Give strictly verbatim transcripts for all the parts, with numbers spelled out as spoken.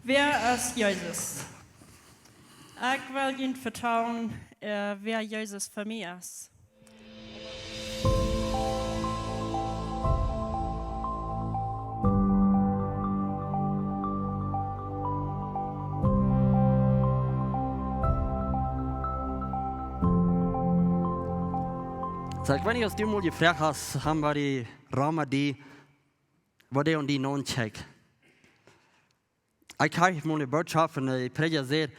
Wäa es Jesus? Ekj well junt vetalen, äh, wäa Jesus fa mie es. Soo, ekj weet nich, aus du mol jefroagt hast, haben wie die Roma, die, waut dee aun die noen kjikjt. Ekj hab mol eene Botschaft un de Prädja säd: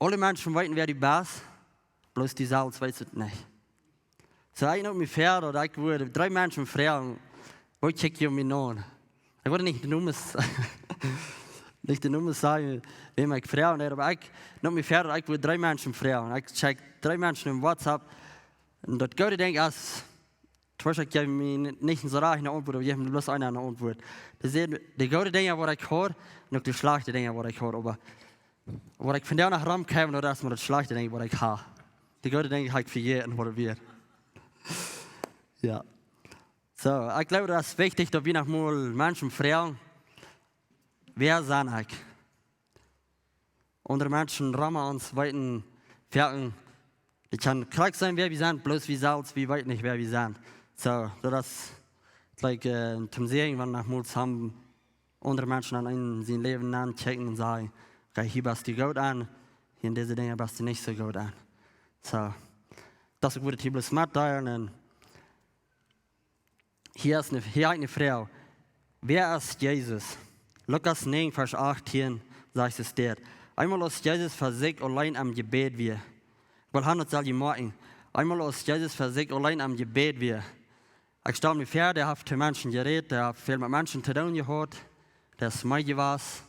"Aule Menschen weeten, wäa du best, bloos du selfst weetst et nich." Soo, ekj neem mie väa, daut ekj wudd dree Menschen froagen: "Woo kjikjt jie mie aun?" Ekj wudd nich de Nomes, nich de Nomes sajen, wäm ekj froagen deed, oba ekj neem mie väa, daut ekj wudd dree Menschen froagen. Ekj kjikjt dree Menschen en WhatsApp. Un daut goode Dinkj es, Tweescht, ekj jeef mie ni-, nich soo rajcht eene Auntwuat, oba jeef mie bloos eene, eene Auntwuat. Dee säd, de goode Dinja, waut ekj haud, un uk de schlajchte Dinja, waut ekj haud. Oba waut ekj vondoag noch romkjrieen, daut es mau de schlajchte Dinja, waut ekj hab. De goode Dinja hab ekj vejäten, waut et wia. Jo. Soo, ekj jleew, daut es wichtich, daut wie noch mol Menschen froagen: "Wäa sie ekj?" Aundre Menschen rom ons weeten foaken, dee kjennen krakjt seenen, wäa wie sent, bloos wie selfst, wie weeten nich, wäa wie sent. Soo, daut es, like, äh, toom sajen, wan noch mol haben aundre Menschen aun een sien Läwen aunchecken un sajen: "Okay, hia best du goot aun, hia en dise Dinja best du nich soo goot aun." Soo, daut es uk, waut ekj hia bloos metdeelen un Hia es eene, hia hab ekj eene Froag. Wäa es Jesus? Lukas näajen, Varsch achtieen, sajcht et dit. Eemol aus Jesus fa sikj auleen aum Jebäd wia. Ekj well haben, daut saul jie moakjen. Eemol aus Jesus fa sikj auleen aum Jebäd wia. Ekj stal mie väa, dee haft to Menschen jerät, dee haft väl met Menschen to doonen jehaut, dee es meed jewast.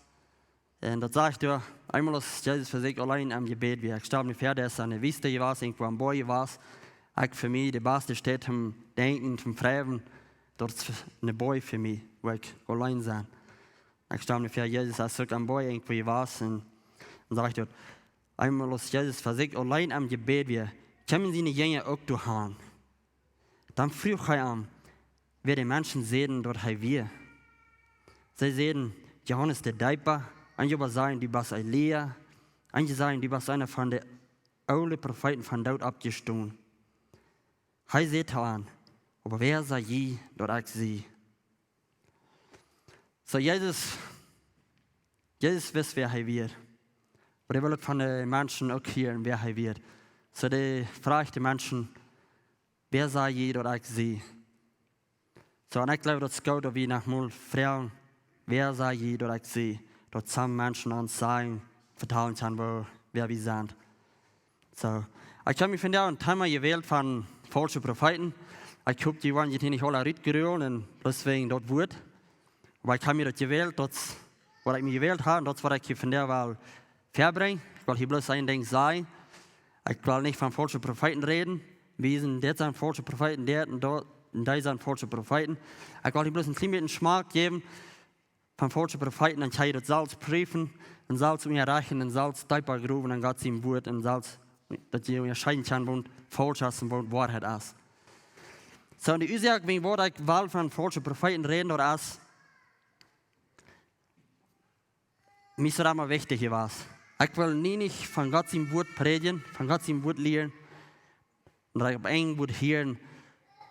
Un daut sajcht doa, eemol aus Jesus fa sikj auleen aum Jebäd wia. Ekj stal mie väa, dee es aun de Wiest jewast, irjentwua aum Boajch jewast. Ekj fa mie, de baste Städ toom denkjen, toom freiwen, daut es een Boajch fa mie, wua ekj auleen sie. Ekj stal mie väa, Jesus es uk aum Boajch irjentwua jewast. Un, un sajcht doa, eemol aus Jesus fa sikj auleen aum Jebäd wia, kjeemen siene Jinja uk doahan. Dan fruach hee an, wäa de Menschen säden, daut hee wia. See säden: "Johanes de Deepa", un jie sajen: "Du best Elia", un jie sajen: "Du best eena von de oole Profeeten von doot oppjestonen." Hee säd to an: "Oba wäa saj jie, daut ekj sie?" Soo, Jesus, Jesus wist, wäa hee wia. Oba hee wull uk von de Menschen uk hieren, wäa hee wia. Soo, dee fruach de Menschen: "Wäa saj jie, daut ekj sie?" Soo, un ekj jleew, daut es goot, daut wie noch mol froagen: "Wäa saj jie, daut ekj sie?" Daut soone Menschen ons sajen, vetalen kjennen, woo, wäa wie sent. Soo, ekj hab mie vondoag een Thema jewält von faulsche Profeeten. Ekj hop, jie woaren junt hia nich aula rutgrulen un deswäajen daut Wuat. Oba ekj hab mie daut jewält, daut, waut ekj mie jewält hab, un daut es, waut ekj hia vondoag well väabrinjen. Ekj well hia bloos een Dinkj sajen. Ekj well nich von faulsche Profeeten räden, wiesen, dit sent faulsche Profeeten, dit un daut, un dee sent faulsche Profeeten. Ekj well hia bloos een kjlien bät Schmack jäwen von faulsche Profeeten, un jie daut selfst prüfen un selfst unjarechten un selfst deepa growen en Gott sien Wuat un selfst, daut jie unjascheeden kjennen, waut faulsch es un waut Woarheit es. Soo, un de Uasoak, wäajen waut ekj well von faulsche Profeeten räden, daut es, mie es daut emma wichtich jewast. Ekj well nie nich von Gott sien Wuat prädjen, von Gott sien Wuat lieren, un daut ekj opp een Wuat hieren,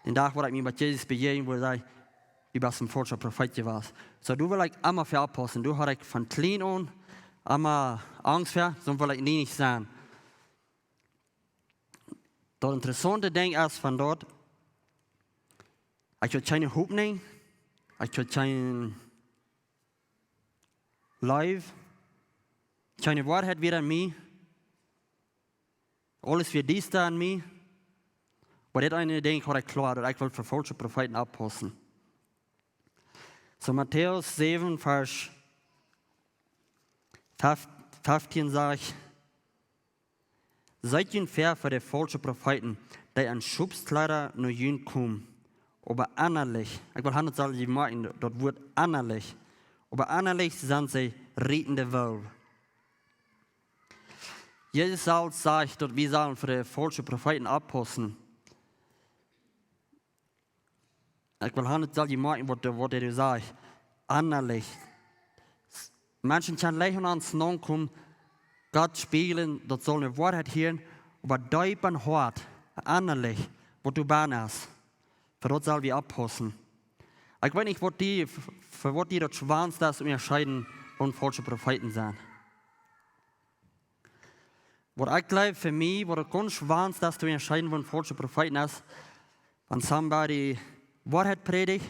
dän Dach, wua ekj mie met Jesus bejäajen, wua hee säd: "Du best een faulscha Profeet jewast." Soo, doa well ekj emma fa oppaussen. Doa haud ekj von kjlien aun emma Angst fa, soo well ekj nie nich sennen. Daut interessaunte Dinkj es von daut, ekj haud kjeene Hopninj, ekj haud kjeen Leew, kjeene Woarheit wia en mie. Aules wia diesta en mie. Oba dit eene Dinkj haud ekj kloa, daut ekj well fa faulsche Profeeten oppaussen. Soo, Matäus säwen, Varsch fef-, feftieen sajcht: "Siet junt väa fa de faulsche Profeeten, dee en Schopskjleeda no junt komen, oba ennalich," ekj well han, daut saul jie moakjen, daut Wuat ennalich, "oba ennalich sent see rietende Wolf." Jesus selfst sajcht, daut wie sellen fa de faulsche Profeeten oppaussen. Ekj well han, daut saul jie moakjen, waut, waut hee doa sajcht. Ennalich. S-, Menschen kjennen leicht aun ons nokomen, Gott spieejlen, daut saul eene Woarheit hieren, oba deep em Hoat, ennalich, waut doa bennen es. Fa daut sell wie oppaussen. Ekj weet nich, waut die, fa waut die daut schwoaste es, to unjascheiden, waut faulsche Profeeten sent. Waut ekj jleew fa mie, waut daut gaunz schwoaste es, to unjascheiden, waut faulsche Profeeten es, wan somebody Woarheit prädicht,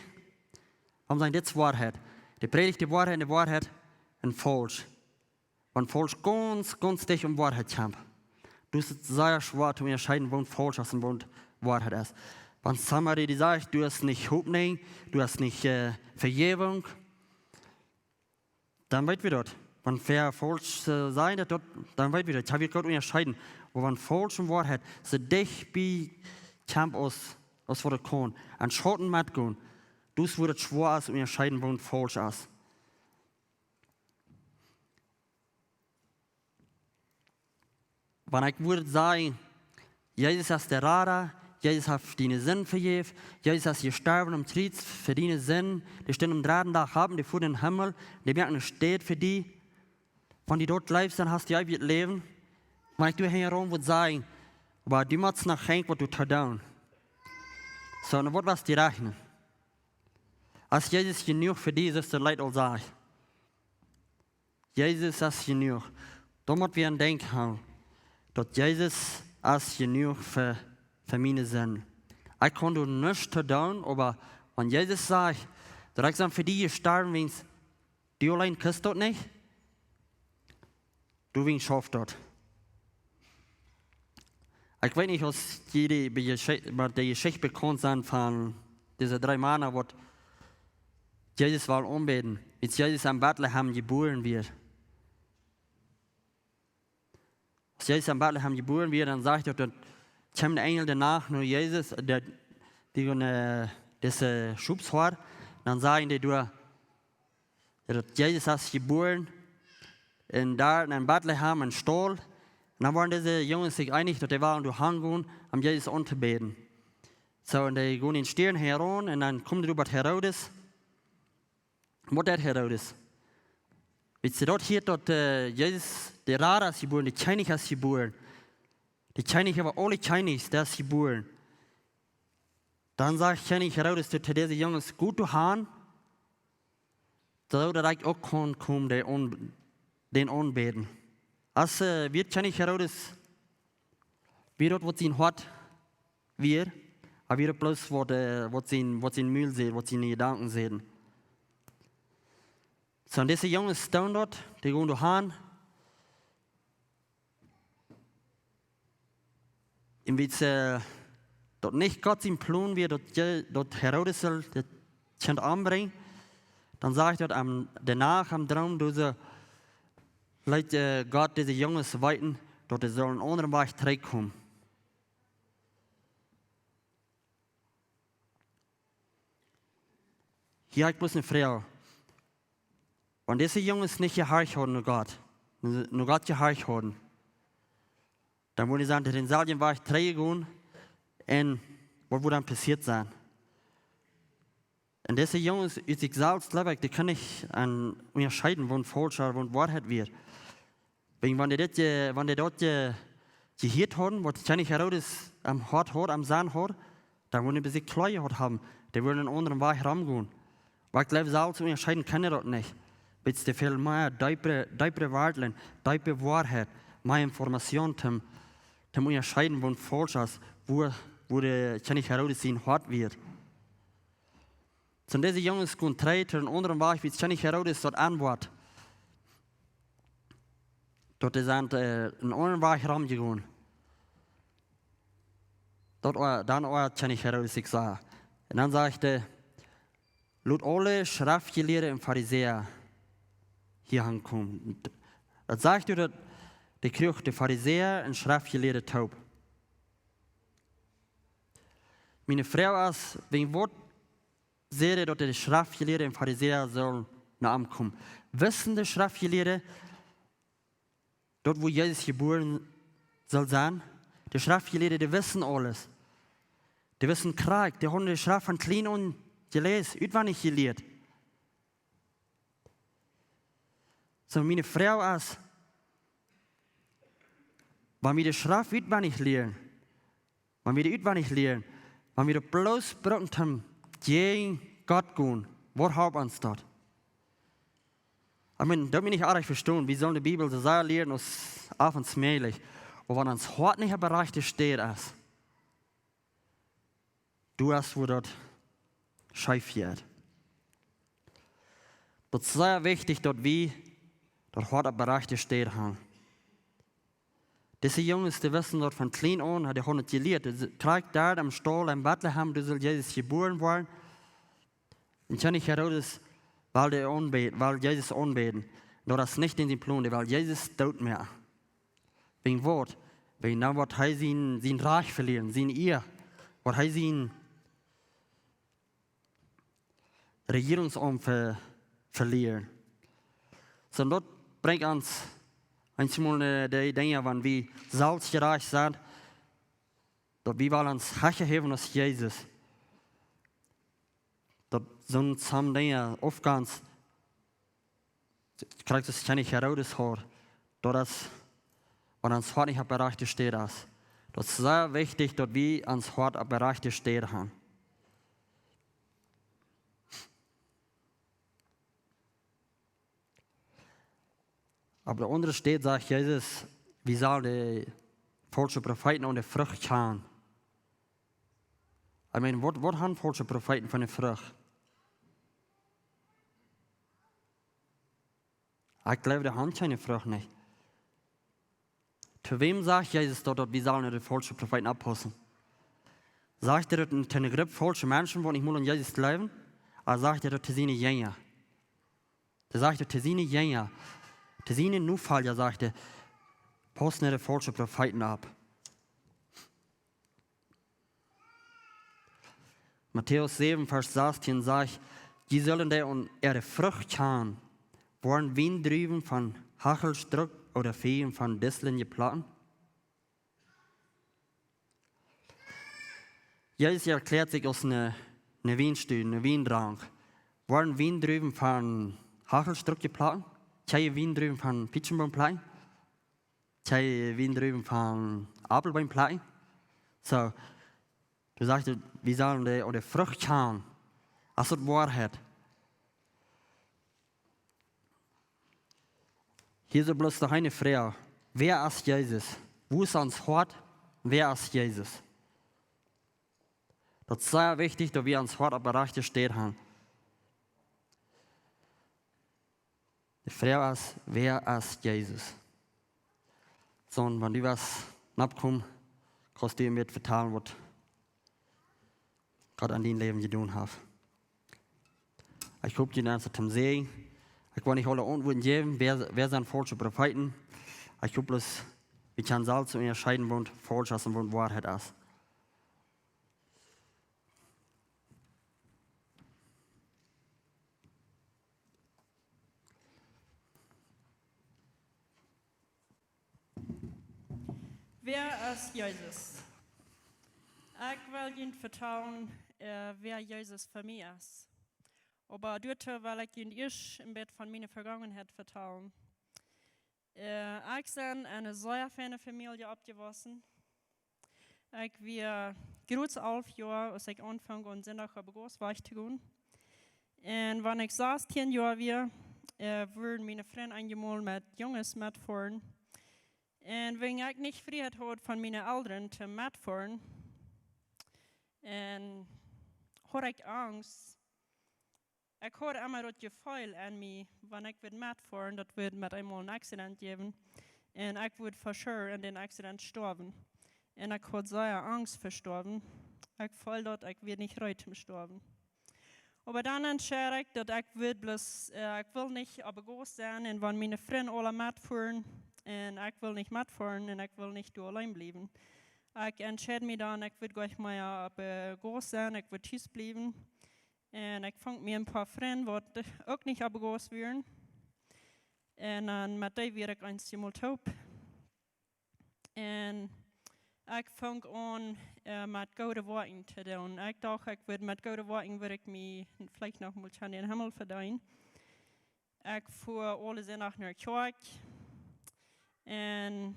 wan see sajen, dit es Woarheit. Dee prädicht de Woarheit un de Woarheit un faulsch. Wan faulsch gaunz, gaunz dicht aun Woarheit kjemt, dan es et sea schwoa to unjascheiden, waut faulsch es un waut Woarheit es. Wan somebody die sajcht, du hast nich Hopninj, du hast nich, äh, Vejäwunk, dan weet wie daut. Wan wäa faulsch, äh, sajcht, daut, dan weet wie daut. Jo, wie kjennen unjascheiden. Oba wan faulsch un Woarheit soo dicht bie kjemt aus, aus waut et kaun, un Schauten metgonen, dan woat et schwoa to unjascheiden, waut faulsch es. Wan ekj wudd sajen, Jesus es de Rada, Jesus haft diene Sind vejäft, Jesus es jestorwen aum Kjriez fa diene Sind, dee stunt aum dredden Dach opp, dee fua em Himmel, dee moakt eene Städ fa die. Wan du daut jleefst, dan hast du eewjet Läwen. Wan ekj die hia rom wudd sajen, oba du motst noch eent waut du to doonen. Soo, nu waut wia die Rechnen? Aus Jesus jenuach fa die es, es de Leet aul saj. Jesus es jenuach. Doa mott wie aun denkjen, daut Jesus es jenuach fa, fa miene Sind. Ekj kaun doa nuscht to doonen, oba wan Jesus sajcht, daut ekj sie fa die jestorwen, wiels du auleen kaust daut nich, du, wäa schauft daut? Ekj weet nich, aus jie de Be-, Jeschi-, met de Jeschicht bekaunt sent von dise dree Mana, waut Jesus wullen aunbäden, aus Jesus en Betlehem jebuaren wort. Aus Jesus en Betlehem jebuaren wort, dan sajcht daut, dan kjeem de Enjel de Nacht no Jesus, de, dee, äh, dise Schophoad, dan säden dee doa, daut Jesus es jebuaren, un doa en Betlehem em Staul. Un dan wieren dise Junges sikj eenich, daut dee wullen doa han gonen, om Jesus auntobäden. Soo, un dee jinjen dän Stiern hinjaraun, un dan kjeemen dee doa bie Herodes. Waut deed Herodes? Wiels hee daut hieed, daut, äh, Jesus, de Rada es jebuaren, de Kjennich es jebuaren, de Kjennich äwa aule Kjennichs, dee es jebuaren, dan sajcht Kjennich Herodes to, to dise Junges: Got doa han, soo daut ekj uk kaun komen, dän aun-, dän aunbäden. Aus, äh, wia Kjennich Herodes, wia daut, waut sien Hoat wia, oba wia daut bloos, waut, äh, waut sien, waut sien Mul säd, waut siene Jedanken säden. Soo, un dise Junges stonen doa, dee gonen doa han. Un wiels, äh, daut nich Gott sien Plon wia, daut Je-, daut Herodes saul daut Kjint ombrinjen, dan sajcht daut, aum, de Nacht aum Droom, doa leet, äh, Gott dise Junges weeten, daut see sullen eenen aundren Wajch trigjkomen. Hia, ekj mott nu froagen, wan dise Junges nich jehorcht hauden no Gott, no Gott jehorcht hauden, dan wudden see dän selwjen Wajch trigjjegonen, un waut wudd dan passieet sennen? Un dise Junges, ut sikj selfst, jleew ekj, dee kunnen nich aun unjascheiden, waut faulsch ooda waut Woarheit wia. Wäajen wan dee daut je-, wan dee daut je-, jehieet hauden, waut Kjennich Herodes aum Hoat haud, aum Senn haud, dan wudden see sikj kloa jehaut haben. Dee wudden eenen aundren Wajch romgonen. Oba ekj jleew, selfst unjascheiden kunnen dee daut nich. Wiels dee väl mea deepre, deepre Wartlen, deepe Woarheit, mea Information toom, toom unjascheiden, waut faulsch es, woo, woo de Kjennich Herodes sien Hoat wia. Sent dise Junges gonen trigj to eenen aundren Wajch, wiels Kjennich Herodes daut aunbood. Daut dee sent, äh, eenen aundren Wajch romjegonen. Daut wia, dan wia Kjennich Herodes sikj soo. Un dan sajcht hee: Lot aule Schreftjelieede un Farisäa hia hankomen. Daut sajcht hee, daut dee kjrieech de Farisäa un Schreftjelieede toop. Miene Froag es, wäajen waut säd hee, daut de Schreftjelieede un Farisäa sullen no am komen? Wisten de Schreftjelieede daut, woo Jesus jebuaren saul sennen? De Schreftjelieede, dee wisten aules. Dee wisten krakjt, dee hauden de Schreft von kjlien aun jeläst, utwendich jelieet. Soo, miene Froag es, wan wie de Schreft utwendich lieren, wan wie dee utwendich lieren, wan wie dee bloos brucken toom jäajen Gott gonen, waut halpt ons daut? Ekj meen, daut mie nich oajch vestonen, wie sellen de Bibel soo sea lieren aus äwent mäajlich. Oba wan ons Hoat nich oppe rajchte Städ es, du hast, wua daut scheef jeit. Daut es sea wichtich, daut wie daut Hoat oppe rajchte Städ haben. Dise Junges, dee wisten daut von kjlien aun, dee hauden daut jelieet. Dee s-, krakjt doa em Staul en Betlehem, doa sull Jesus jebuaren woaren. Un Kjennich Herodes wull dee aunbä-, wull Jesus aunbäden. Daut es nich en sienen Plon, dee wull Jesus doot moaken. Wäajen waut? Wäajen dan wudd hee sien, sien Rikj velieren, siene Ea, wudd hee sien Rejierungsamt ve-, velieren. Soo, daut brinjt ons eemol, äh, dee Dinja, wan wie selfstjerajcht sent, daut wie wellen ons hecha häwen aus Jesus. Daut sent some Dinja, oft gaunz, krakjt aus Kjennich Herodes haud, daut es, wan ons Hoat nich oppe rajchte Städ es. Daut es sea wichtich, daut wie ons Hoat oppe rajchte Städ haben. Opp de aundre Städ sajcht Jesus, wie sellen de faulsche Profeeten aun de Frucht kjanen. Ekj meen, waut, waut haben faulsche Profeeten fa eene Frucht? Ekj jleew, dee haben kjeene Frucht nich. To wäm sajcht Jesus daut, daut wie sellen no de faulsche Profeeten oppaussen? Sajcht hee daut to eene Grupp faulsche Menschen, waut nich mol aun Jesus jleewen? Ooda sajcht hee daut to siene Jinja? Hee sajcht daut to siene Jinja, to siene Nofolja, sajcht hee, pausst no de faulsche Profeeten opp. Matäus säwen, Varsch sastieen sajcht: "Jie sellen dee aun äare Frucht kjanen. Woaren Wiendruwen von Hachelstruck ooda Fijen von Disteln jeplekjt?" Jesus erkjläat sikj aus een, een Wienstock, een Wienrank. Woaren Wiendruwen von Hachelstruck jeplekjt? Kjenn jie Wiendruwen von Pietschenboom plekjen? Kjenn jie Wiendruwen von Aupelboom plekjen? Soo, doa sajcht hee, wie sellen dee aun de Frucht kjanen. Es daut Woarheit? Hia es bloos noch eene Froag. Wäa es Jesus? Woo es ons Hoat? Wäa es Jesus? Daut es sea wichtich, daut wie ons Hoat oppe rajchte Städ haben. De Froag es, wäa es Jesus? Soo, wan du waut nokomen, kaust du mie vetalen, waut Gott aun dien Läwen jedonen haft. Ekj hop, jie haben daut tom Säajen. Ekj well nich aule Auntwuaten jäwen, wäa, wäa sent faulsche Profeeten. Ekj hop bloos, wie kjennen selfst unjascheeden, waut faulsch es un waut Woarheit es. Wäa es Jesus? Ekj well junt vetalen, äh, wäa Jesus fa mie es. Oba doatoo well ekj junt ieescht een bät von miene Vegangenheit vetalen. Äh, ekj sie en eene sea feine Famielje oppjewossen. Ekj wia krakjt alf Joa, aus ekj aunfunk, aun Sindach opp de Gauss wajch to gonen. Un wan ekj sastieen Joa wia, äh, wullen miene Frind eenjemol met Junges metfoaren. Un wan ekj nich Frieheit haud von miene Elren to metfoaren, un haud ekj Angst, ekj haud emma daut Jefeel aun mie, wan ekj wudd metfoaren, daut wudd met eemol een Accident jäwen. Un ekj wudd for sure en dän Accident stoawen. Un ekj haud sea Angst fa stoawen. Ekj feeld daut, ekj wia nich reed toom stoawen. Oba dan entscheed ekj daut ekj wudd bloos, äh, ekj wull nich opp de Gauss sennen. Un wan miene Frind aula metfoaren, un ekj wull nich metfoaren, un ekj wull nich doa auleen bliewen. Ekj entscheed mie dan, ekj wudd goanich mea opp de Gauss sennen, ekj wudd tus bliewen. Un ekj funk mie een poa Frind, waut uk nich opp de Gauss wieren. Un dan met dee wia ekj eenjemol toop. Un ekj funk aun, äh, met goode Woakjen to doonen. Ekj docht, ekj wudd met goode Woakjen, wudd ekj mie veleicht noch mol kjennen dän Himmel vedeenen. Ekj fua aule Sindach no Kjoakj. Un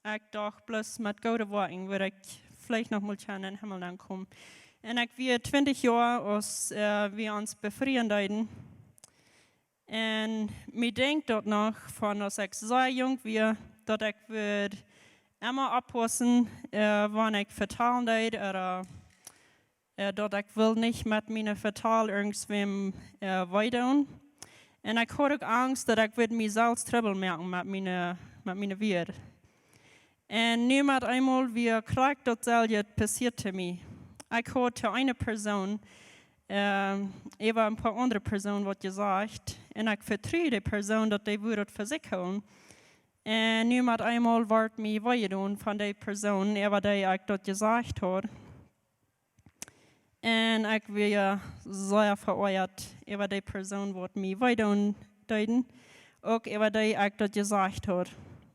ekj docht, bloos met goode Woakjen wudd ekj veleicht noch mol kjennen em Himmel aunkomen. Un ekj wia twintich Joa, aus, äh, wie ons befrieen deeden. Un mie denkjt daut noch von aus ekj sea junk wia, daut ekj wudd emma oppaussen, äh, wan ekj vetalen deed, ooda, äh, daut ekj wull nich met miene Vetal irjentwäm, äh, wee doonen. Un ekj haud uk Angst, daut ekj wudd mie selfst Trubbel moaken met miene, met miene Wieed. Un nu met eemol wia krakjt daut selwje passieet to mie. Ekj haud to eene Persoon, äh, äwa een poa aundre Persoonen waut jesajcht. Un ekj vetruid dee Persoon, daut dee wudd daut fa sikj hoolen. Un nu met eemol wort mie wee jedonen von dee Persoon, äwa dee ekj daut jesajcht haud. Un ekj wia sea veoajat äwa dee Persoon, waut mie wee doonen deeden, uk äwa dee ekj daut jesajcht haud.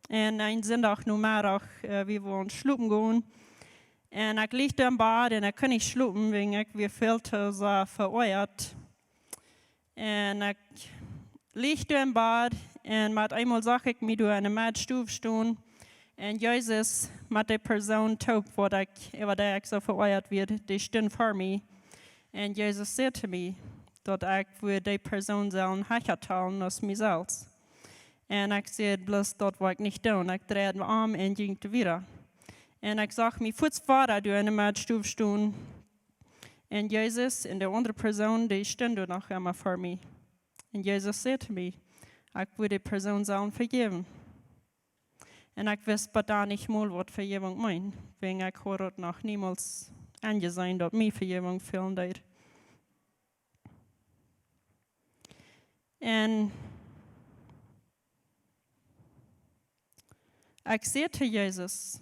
Un een Sindach Nomeddach, äh, wie wullen schlopen gonen. Un ekj leech doa em Bad un ekj kunn nich schlopen, wäajen ekj wia väl too sea veoajat. Un ekj leech doa em Bad un met eemol sach ekj mie doa enne Stow stonen. Un Jesus met dee Persoon toop, waut ekj, äwa dee ekj soo veoajat wia, dee stunt ver mie. Un Jesus säd to mie, daut ekj wudd dee Persoon sellen hecha talen aus mie selfst. Un ekj säd bloos, daut wull ekj nich doonen. Ekj dreid mie om un jinkj wieda. Un ekj sach mie fuats wada doa enne Stow stonen. Un Jesus un dee aundre Persoon, dee stunt doa noch emma ver mie. Un Jesus säd to mie, ekj wudd dee Persoon sellen vejäwen. Un ekj wist bat dan nich mol, waut Vejäwunk meent, wäajen ekj haud daut noch niemols enjeseenen, daut mie Vejäwunk fälen deed. Un ekj säd to Jesus,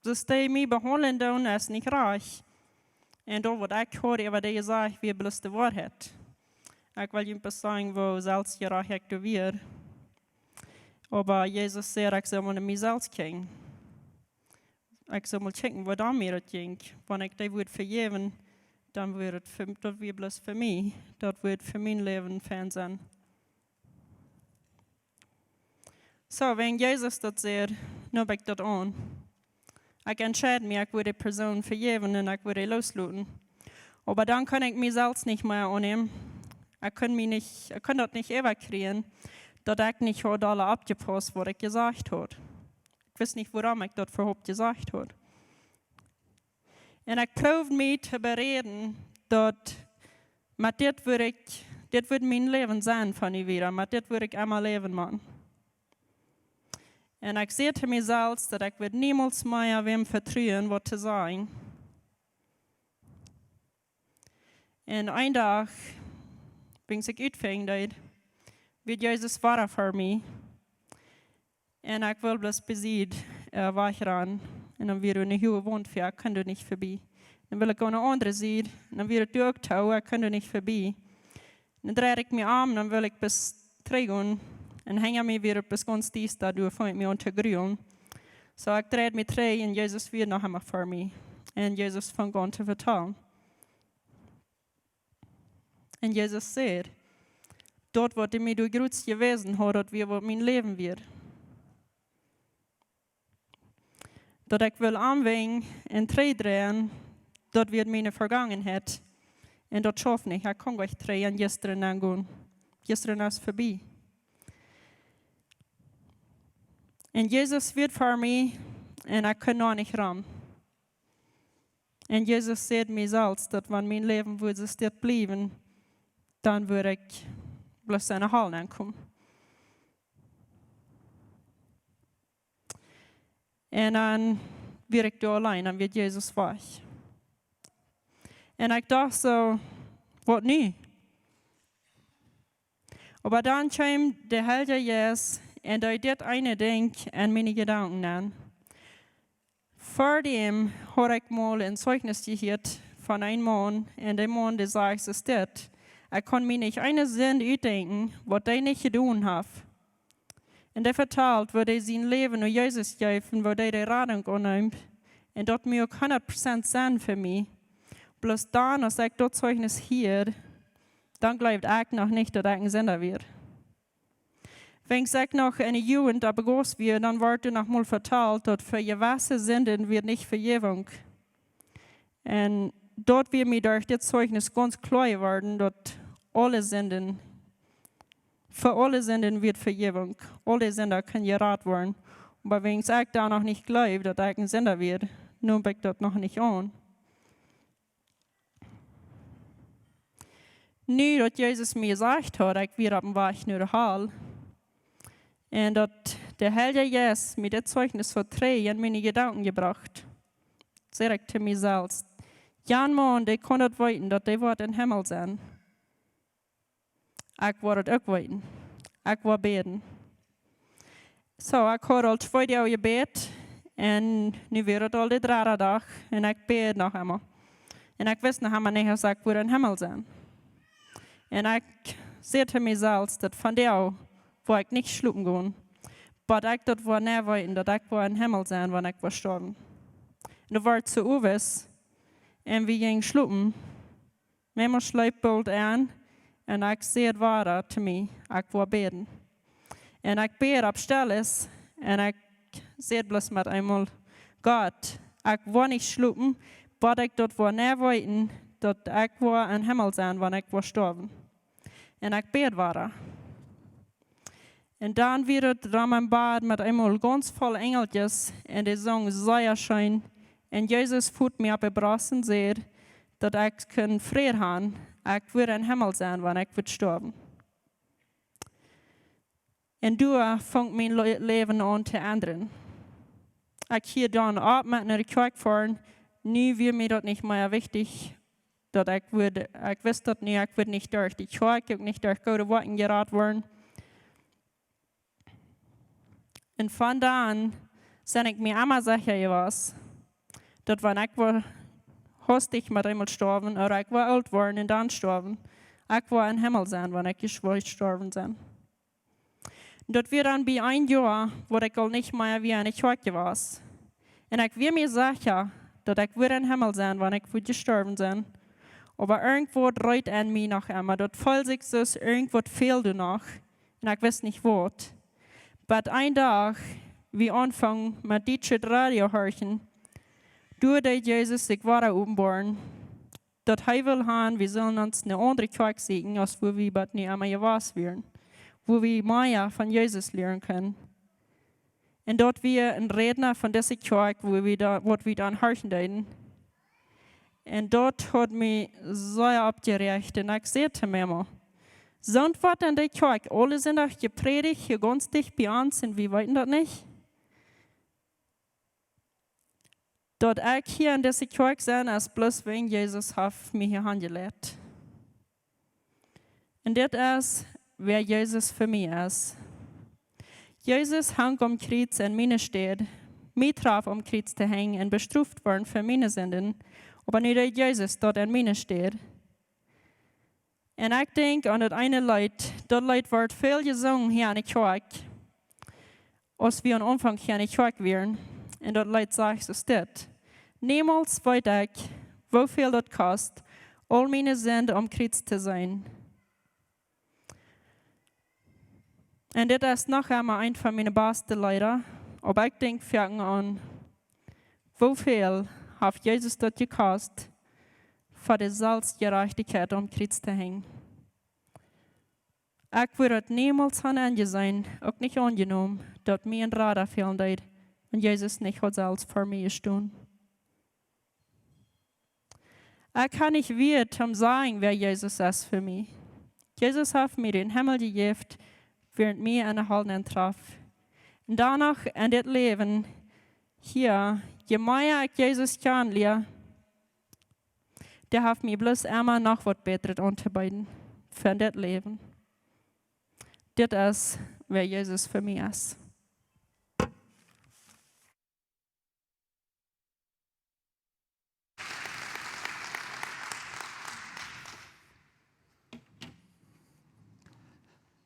daut dee mie behaundlen doonen es nich rajcht. Un daut waut ekj haud äwa dee jesajcht, wia bloos de Woarheit. Ekj well junt bloos sajen, woo selfstjerajcht ekj doa wia. Oba Jesus säd, ekj sull mau no mie selfst kjikjen. Ekj sull mau kjikjen, woo dan mie daut jinkj. Wan ekj dee wudd vejäwen, dan wudd daut fa, daut wia bloos fa mie. Daut wudd fa mien Läwen fein sennen. Soo, wäajen Jesus daut säd, neem ekj daut aun. Ekj entscheid mie, ekj wudd dee Persoon vejäwen un ekj wudd dee loosloten. Oba dan kunn ekj mie selfst nich mea aunnämen. Ekj kunn mie nich, ekj kunn daut nich äwakjrieen, daut ekj nich haud aule oppjepausst, waut ekj jesajcht haud. Ekj wist nich, wuarom ekj daut äwahaupt jesajcht haud. Un ekj proowd mie to beräden, daut met dit wudd ekj, dit wudd mien Läwen sennen von nu wieda, met dit wudd ekj emma läwen, Maun. Un ekj säd to mie selfst, daut ekj wudd niemols mea wäm vetruen, waut to sajen. Un een Dach, wan ekj utfinjen deed, wia Jesus wada ver mie. Un ekj wull bloos besied, äh, wajchrannen. Un dan wia doa eene huage Waunt ver, ekj kunn doa nich verbie. Dan wull ekj aun de aundre Sied, un dan wia et doa uk too, ekj kunn doa nich verbie. Dan dreid ekj mie om, dan wull ekj bat trigj gonen. Un hinja mie wia et bat gaunz diesta, doa funk ekj mie aun to grulen. Soo, ekj dreid mie trigj un Jesus wia noch emma ver mie. Un Jesus funk aun to vetalen. Un Jesus säd, daut waut hee mie doa jrod jewäsen haud, daut wia waut mien Läwen wia. Daut ekj wull aunwenjen un trigjdreien, daut wia miene Vegangenheit. Un daut schauft nich, ekj kaun nich trigj aun jistren aungonen. Jistren es verbie. Un Jesus wia ver mie un ekj kunn doa nich ran. Un Jesus säd mie selfst, daut wan mien Läwen wudd soo dit bliewen, dan wudd ekj bloos enne Hal aunkomen. Un dan wia ekj doa auleen, dan wia Jesus wajch. Un ekj docht soo, waut nu? Oba dan kjeem de Heilje Jeist un deed dit eene Dinkj en miene Jedanken aun. Ver däm haud ekj mol een Zeichnis jehieet von een Maun, un de Maun, dee säd, es dit: Ekj kaun mie nich eene Sind utdenkjen, waut hee nich jedonen haft. Un hee vetald, woo hee sien Läwen aun Jesus jeef un woo hee de Radunk aunneem. Un daut muak hundat Prozent Senn fa mie. Bloos dan, aus ekj daut Zeichnis hieed, dan jleewd ekj noch nich, daut ekj een Sinda wia. Wan ekj noch enne Jugend opp Gott wia, dan wort doa noch mol vetalt, daut fa jewesse Sinden wia nich Vejäwunk. Un daut wia mie derch dit Zeichnis gaunz kloa jeworden, daut aule Sinden, fa aule Sinden wia Vejäwunk, aule Sinda kunnen jerat woaren. Oba wan ekj dan noch nich jleewd, daut ekj een Sinda wia, neem ekj daut noch nich aun. Nu daut Jesus mie jesajcht haud, ekj wia oppem Wajch no de Hal, un daut de Heilje Jeist mie dit Zeichnis haud trigj en miene Jedanken jebrocht, säd ekj to mie selfst: "Jan Maun, dee kaun daut weeten, daut dee woat em Himmel sennen. Ekj woa daut uk weeten. Ekj woa bäden." Soo, ekj haud aul twee Doag jebät, un nu wia et aul de dredde Dach, un ekj bäd noch emma. Un ekj wist noch emma nich, aus ekj wudd em Himmel sennen. Un ekj säd to mie selfst, daut vondoag woa ekj nich schlopen gonen, bat ekj daut woa nich weeten, daut ekj woa em Himmel sennen, wan ekj woa stoawen. Un daut wort soo owes, un wie jinjen schlopen. Mama schleep boolt en, un ekj säd wada to mie, ekj woa bäden. Un ekj bäd opp Stelles, un ekj säd bloos met eemol: "Gott, ekj woa nich schlopen, bat ekj daut woa nich weeten, daut ekj woa em Himmel sennen, wan ekj woa stoawen." Un ekj bäd wada. Un dan wia et dan em Bad met eemol gaunz voll Enjelkjes, un dee sungen sea scheen. Un Jesus foot mie opp de Brost un säd, daut ekj kunn Fräd han, ekj wudd em Himmel sennen, wan ekj wudd stoawen. Un doa funk mien Le-, Läwen aun to endren. Ekj hieed dan opp met no de Kjoakj foaren. Nu wia mie daut nich mea wichtich, daut ekj wudd, ekj wist daut nu, ekj wudd nich derch de Kjoakj, uk nich derch goode Woakjen jerat woaren. Un von dan sie ekj mie emma secha jewast, daut wan ekj woa hastich met eemol stoawen, ooda ekj woa oolt woaren un dan stoawen, ekj woa em Himmel sennen, wan ekj jestorwen sie. Daut wia dan bie een Joa, waut ekj aul nich mea wia enne Kjoakj jewast. Un ekj wia mie secha, daut ekj wudd em Himmel sennen, wan ekj wudd jestorwen sennen. Oba irjentwaut reet en mie noch emma. Daut feeld sikj soo aus irjentwaut fäld doa noch. Un ekj wist nich waut. Bat een Dach, wie aunfungen met dietschet Radio horchen, doa deed Jesus sikj wada openboaren, daut hee wull han, wie sullen ons eene aundre Kjoakj sieekjen, aus wua wie bat nu emma jewast wieren, wua wie mea von Jesus lieren kunnen. Un daut wia een Rädna von dise Kjoakj, wua wie dan, waut wie dan horchen deeden. Un daut haud mie sea oppjeräacht. Un ekj säd to Mama: "Soont woat en de Kjoakj aule Sindach jeprädicht, hia gaunz dicht bie ons, un wie weeten daut nich?" Daut ekj hia en dise Kjoakj sie, es bloos wäajen Jesus haft mie hia hanjeleit. Un dit es, wäa Jesus fa mie es. Jesus hunk aum Kjriez en miene Städ. Mie trof aum Kjriez to henjen un bestroft woaren fa miene Sinden. Oba nu deed Jesus daut en miene Städ. Un ekj denkj aun daut eene Leet, daut Leet woat väl jesungen hia enne Kjoakj, aus wie aum Aunfank hia enne Kjoakj wieren. Un daut Leet sajcht soo aus dit: "Niemols weet ekj, woo väl daut kost, aul miene Sind aum Kjriez to seenen." Un dit es noch emol eent von miene baste Leeda, oba ekj denkj foaken aun, woo väl haft Jesus daut jekost, fa de Selfstjerajchtichkjeit aum Kjriez to henjen. Ekj wudd daut niemols han enjeseenen, uk nich aunjenomen, daut mie een Rada fälen deed, un Jesus nich haud selfst fa mie jestonen. Ekj ha nich Wieed toom sajen, wäa Jesus es fa mie. Jesus haft mie dän Himmel jejäft, wua hee mie enne Hal nentrof. Un doano en dit Läwen hia, je mea ekj Jesus kjanen lia, dee haft mie bloos emma noch waut Bätret auntobeeden fa dit Läwen. Dit es, wäa Jesus fa mie es.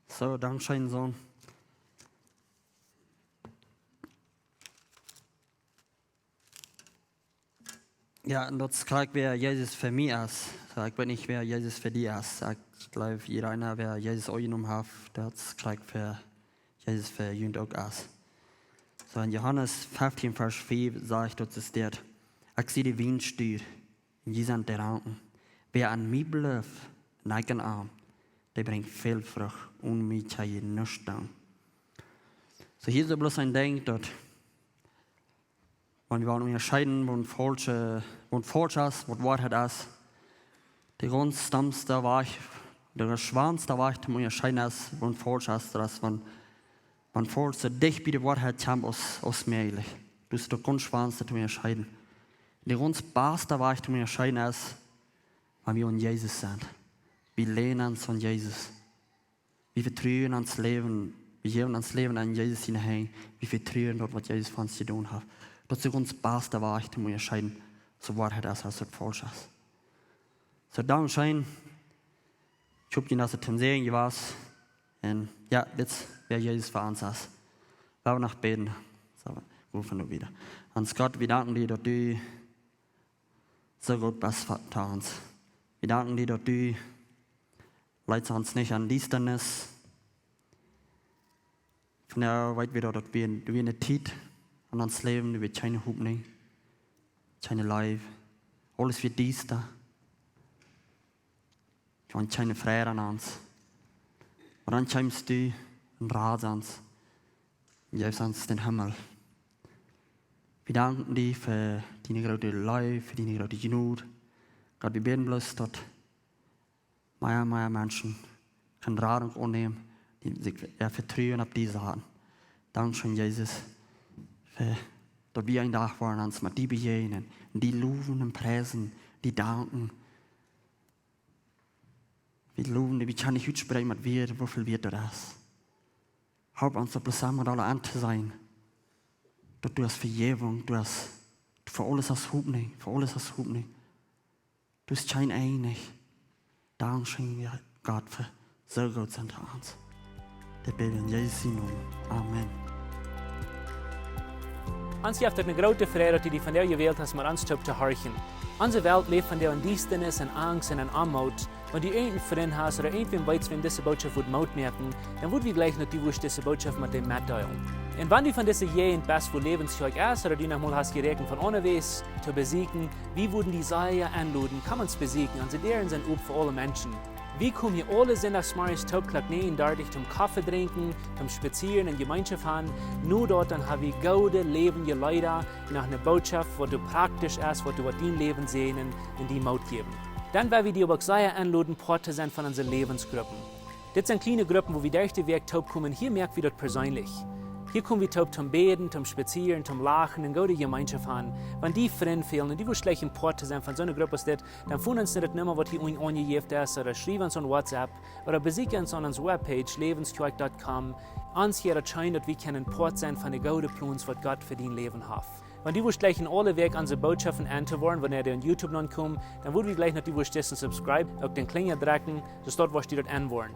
Soo, dankscheen, Son. Jo, un daut es krakjt, wäa Jesus fa mie es. Soo, ekj weet nich, wäa Jesus fa die es. Ekj jleew, jieda eena, wäa Jesus aunjenomen haft, daut es krakjt, wäa es fa junt uk es. Soo en Johanes feftieen, Varsch fief sajcht daut, es dit: "Ekj sie de Wienstock, un jie sent de Ranken. Wäa aun mie blift, un ekj aun am, dee brinjt väl Frucht, onen mie kjenn jie nuscht doonen." Soo, hia es bloos een Dinkj daut, wan wie wellen unjascheeden, waut faulsch, waut faulsch es, waut Woarheit es, de gaunz dommste Wajch, de schwoaste Wajch to unjascheeden es, waut faulsch es, daut es, wan, wan faulsch soo dicht bie de Woarheit kjemt aus, aus mäajlich. Daut es daut gaunz schwoaste to unjascheeden. De gaunz baste Wajch to unjascheeden es, wan wie aun Jesus sent. Wie länen ons aun Jesus. Wie vetruen ons Läwen, wie jäwen ons Läwen aun Jesus siene Henj. Wie vetruen daut, waut Jesus fa ons jedonen haft. Daut es de gaunz baste Wajch to unjascheeden, soo Woarheit es aus daut faulsch es. Soo, dankscheen. Ekj hop, daut et een Säajen wia. Un jo, dit es, wäa Jesus fa ons es. Lot ons noch bäden. Soo, wie gonen nu wieda. Ons Gott, wie danken die, daut du soo goot best fa, to ons. Wie danken die, daut du leetst ons nich en Diestanis. Vondoag weet wie daut, daut wie, wie ne Tiet aun ons läwen, wie kjeene Hopninj, kjeene Leew, aules wia diesta. Wie hauden kjeene Freid aun ons. Oba dan kjeemst du un radst ons un jeefst ons dän Himmel. Wie danken die fa diene groote Leew, fa diene groote Jnod. Gott, wie bäden bloos, daut mea, mea Menschen kjennen Radunk aunnämen, dee sikj äa Vetruen opp die saten. Dankscheen, Jesus, fa daut wie een Dach woaren ons met die bejäajnen, die lowen un priesen, die danken. Wie lowen die, wie kjennen nich utspräakjen met Wieed, woo väl wieet daut es. Halp ons daut bloos emol aula auntoseenen, daut du hast Vejäwunk, du hast, fa aules hast Hopninj, fa aules hast Hopninj. Du hast kjeen Enj nich. Dankscheen, jo, Gott, fa soo goot sennen to ons. Dit bäd wie en Jesus sienen Nomen. Amen. Ons jeft et eene groote Freid, daut du die vondoag jewält hast, met ons toop to horchen. Onse Welt läft vondoag en Diestanis, en Angst un en Oamoot. Wan du irjent een Frint hast ooda irjentwäm weetst, wäm dise Norecht wudd Moot moaken, dan wudd wie jleichen, daut du wurscht dise Norecht met dee metdeelen. Un wan du von dise Jäajent best, wua Läwens Kjoakj es, ooda du noch mol hast jeräakjent von onjefäa to besieekjen, wie wudden die sea enloden, komm ons besieekjen. Onse Däaren sent op fa aule Menschen. Wie komen hia aule Sindachsmorjes toop Klock näajen dartich toom Koffe drinkjen, toom spazieren un Jemeenschoft haben. No daut dan hab wie goode läwendje Leeda, noch eene Norecht, waut praktisch es, waut, waut dien Läwen säajnen un die Moot jäwen. Dan wudd wie die oba uk sea enloden, Poat to sennen von onse Läwensgruppen. Dit sent kjliene Gruppen, wua wie derch de Wäakj toop komen. Hia moak wie daut perseenlich. Hia kom wie toop toom bäden, toom spazieren, toom lachen un goode Jemeenschoft haben. Wan die Frind fälen un du wurscht jleichen Poat to sennen von soone Grupp aus dit, dan foon ons no de Numma, waut hia unjen aunjejäft es, ooda schriew ons aun WhatsApp, ooda besieekj ons aun onse Webpage, läwenskjoakj dot com. Ons wudd et scheen, daut wie kjennen Poat sennen von de goode Plons, waut Gott fa dien Läwen haft. Wan du wurscht jleichen aule Wäakj onse Norechten enn to woaren, wanea dee opp YouTube nopp komen, dan wudd wie jleichen, daut du wurscht disen subscribe, uk dän Kjlinja drekjen, soo daut wurscht du daut enn woaren.